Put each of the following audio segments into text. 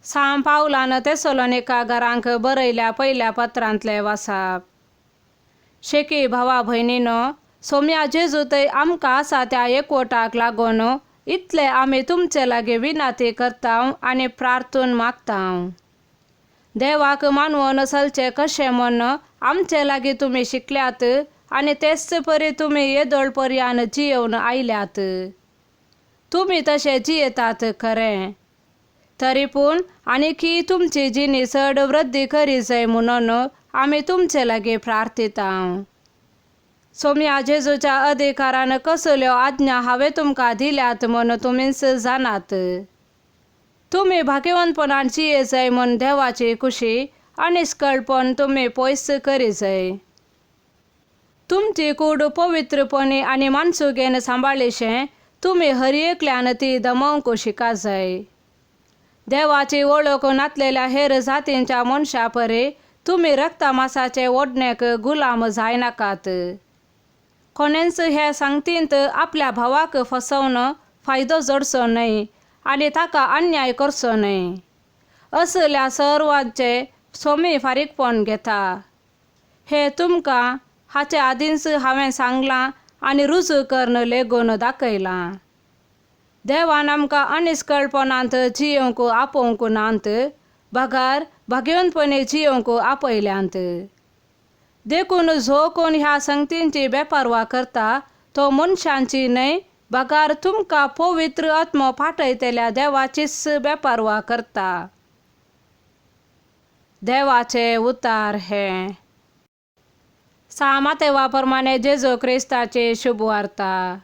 सां पावलान तेसोलोनिका घरांक बरयल्या पयल्या पत्रांतले वासाप. शेकी भावा भयणीनो, सोम्या जेजू थंय आमकां आसा त्या एकवटाक लागून इतले आमी तुमचे लागीं विनाती करता आनी प्रार्थून मागता. देवाक मानवोन चलचें कशें म्हूण आमचे लागीं तुमी शिकल्यात आनी तेच परी तुमी येदोळ पर्यान जियेवन आयल्यात. तुमी तशें जियेतात खरें, तरी पूण आनीकी तुमची जिणी चड वृद्धी करी जाय म्हणून आमी तुमचे लागीं प्रार्थिता. सोम्या जेजूच्या अधिकारान कसल्यो आज्ञा हांवें तुमकां दिल्यात म्हूण तुमीच जाणात. तुमी भाग्यवंतपणान जिये जाय म्हूण देवाची खुशी आनी तुमी पयस करी जाय. तुमची कूड पवित्रपणी आनी मानसुगेन सांबाळिशें तुमी हर एकल्यान ती दमोवंक शिका जाय. देवाची वळख नातलेल्या हेर जातींच्या मनशा परी तुमी रक्तमासाचे ओडणेक गुलाम जायनाकात. कोणेंच हे सांगतींत आपल्या भावाक फसोवन फायदो जोडचो न्हय आनी ताका अन्याय करचो न्हय. असल्या सर्वांचे सोमी फारीकपण घेता हे तुमकां हाचे आदींच हांवें सांगलां आनी रुजू करून लेगून दाखयलां. देवान आमकां अनिस्कळपणांत जियेवंक आपोवंक नात, बगार भाग्यवंतपणी जियेवंक आपयल्यांत. देखून जो कोण ह्या संगतींची बेपारवा करता तो मनशांची न्हय बगार तुमकां पवित्र आत्मो पाठयतल्या देवाचीच बेपारवा करता. देवाचे उतार हे सा मातेवा प्रमाणे जेजू क्रिस्ताची शुभवार्ता.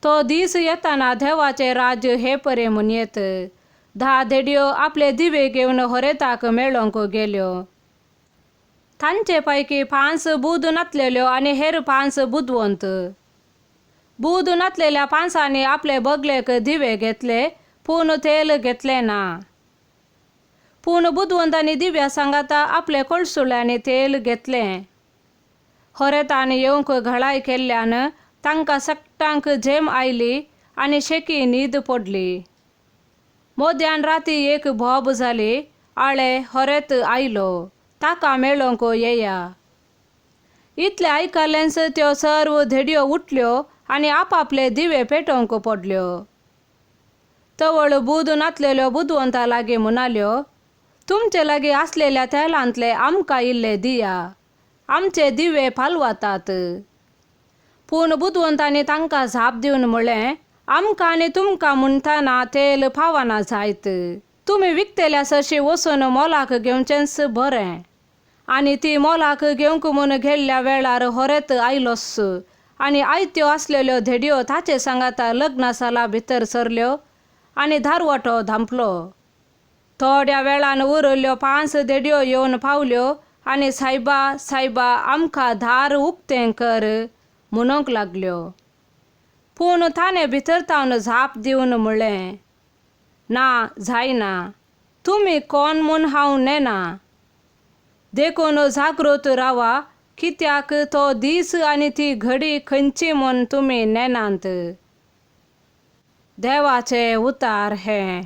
तो दीस येताना देवाचे राज्य हे परे म्हणयेत. 10 धेडयो आपले दिवे घेवन होरेताक मेळोवंक गेल्यो. तांचे पैकी 5 बूद नातलेल्यो आनी हेर 5 बुदवंत. बूद नातलेल्या 5ांनी आपले बगलेक दिवे घेतले पूण तेल घेतले ना. पूण बुदवंतांनी दिव्या सांगाता आपले कोळसुळ्यांनी तेल घेतलें. होरेतान येवंक घळाय केल्ल्यान तांकां सगटांक झेम आयली आनी शेकी न्हीद पडली. मोद्यान राती एक बोब जाली, आळे होरेत आयलो, ताका मेळोवंक येया. इतलें आयकल्लेंच त्यो सर्व धेडयो उठल्यो आनी आपापले दिवे पेटोवंक पडल्यो. तवळ बूद नातलेल्यो बुदवंता लागीं म्हणाल्यो, तुमचे लागीं आसलेल्या तेलांतले आमकां इल्ले दिया, आमचे दिवे पालवतात. पूण बुदवंतांनी तांकां जाप दिवन म्हळें, आमकां आनी तुमकां म्हणटना तेल पावना जायत, तुमी विकतल्या सरशी वचून मोलाक घेवचेंच बरें. आनी ती मोलाक घेवंक म्हूण गेल्ल्या वेळार होरेत आयलोच आनी आयत्यो आसलेल्यो धेडयो ताचे सांगाता लग्न साला भितर सरल्यो आनी दारवटो धांपलो. थोड्या वेळान उरल्यो 5 धेडयो येवन पावल्यो आनी सायबा सायबा आमकां दार उक्तें कर म्हणूंक लागल्यो. पूण ताणें भितर तावन जाप दिवन म्हळें, ना जायना, तुमी कोण म्हूण हांव नेना. देखून जागृत रावा, कित्याक तो दीस आनी ती घडी खंयची म्हूण तुमी नेनात. देवाचे उतार हे.